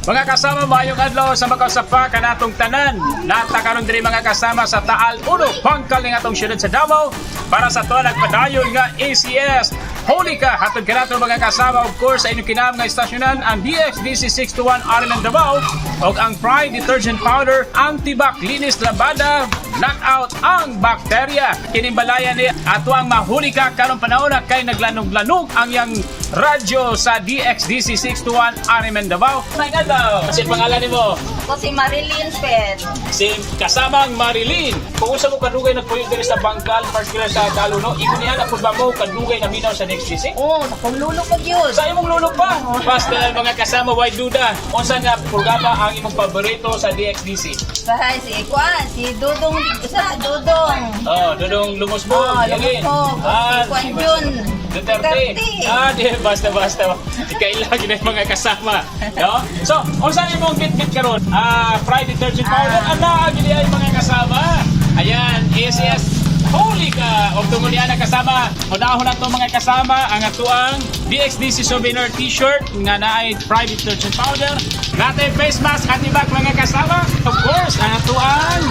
Mga kasama, maayong adlaw sa makasapa kanatong tanan. Nata karon diri, mga kasama, sa Taal Uno, Bangkal ning atong syudad sa Davao para sa ato nagpadayon nga ACS Holi Ka. Hatod kanato, mga kasama, of course, sa inyong kinahanglan nga istasyonan, ang DXDC 621 RMN Davao ug ang Pride Detergent Powder Antibac, linis labada, knockout ang bakterya. Kining balaya ni ato ang mahuli ka karong panahon na kay naglanog-lanog ang yang radyo sa DXDC 621 RMN Davao. May adlaw. Kasi pangalan nimo? Ako si Marilyn Ped. Si kasamang Marilyn. Kung usa mo kadugay nagpuyo diri sa Bangkal, particular sa Taluno, ingon niya na pud ba mo kadugay na minaw sa DXDC? Oh, sa akong lulo pa gyud. Sa imong lulo pa. Basta, mga kasama, way duda. Unsa nga programa ang imong paborito sa DXDC? Bahay si Kuan, si Dudong, sa Dudong. Oh, Dudong Lumusbog. Oh, Yalin. Lumusbog. Ah, Si Kuan Jun. Duterte. Duterte. Ah, di basta basta. Ikaila gid mga kasama, no? So, unsa imong bit-bit karon? Ah, Pride Detergent Powder. Ah. Ana gid ay, mga kasama. Ayan, ACS Holy ka! Og tungod niya na, kasama, unahon na to, mga kasama, ang atuang DXDC souvenir t-shirt nga naay Pride Detergent Powder. Natay face mask antibac, mga kasama. Of course, ang atuang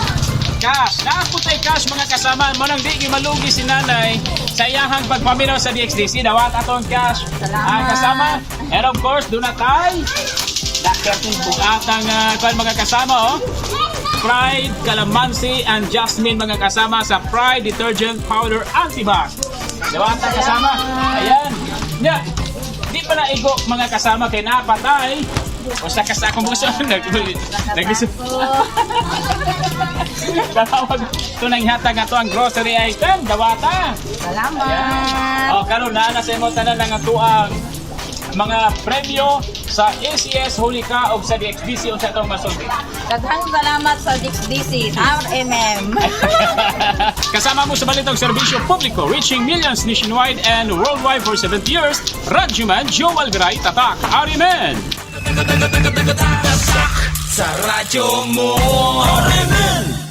cash. Naaputay cash, mga kasama. Mo nang di malugi si nanay sa iyahang pagpaminaw sa DXDC. Dawat atong cash. Salamat. Ang kasama. And of course, doon na tay. Dakerting bugatang kuan, mga kasama, oh. Pride, Calamansi, and Jasmine, mga kasama, sa Pride Detergent Powder Antibac. Dawat ang kasama. Ayan. Nya, di pa naigo, mga kasama, kay napatay. O sa kasakong buso, nag nag Tatawag ito nang hatag ato ang grocery item, dawata. Salamat. O, karon na na sa imo tanan ang atuang mga premyo sa ACS Holy Ka og sa DXDC. Unsa atong masulti? Daghang salamat sa DXDC, RMM. Kasama mo sa balitang serbisyo publiko, reaching millions nationwide and worldwide for 70 years, Radyoman Joel Garay, Tatak, RMN! Sa radyo mo, RMN.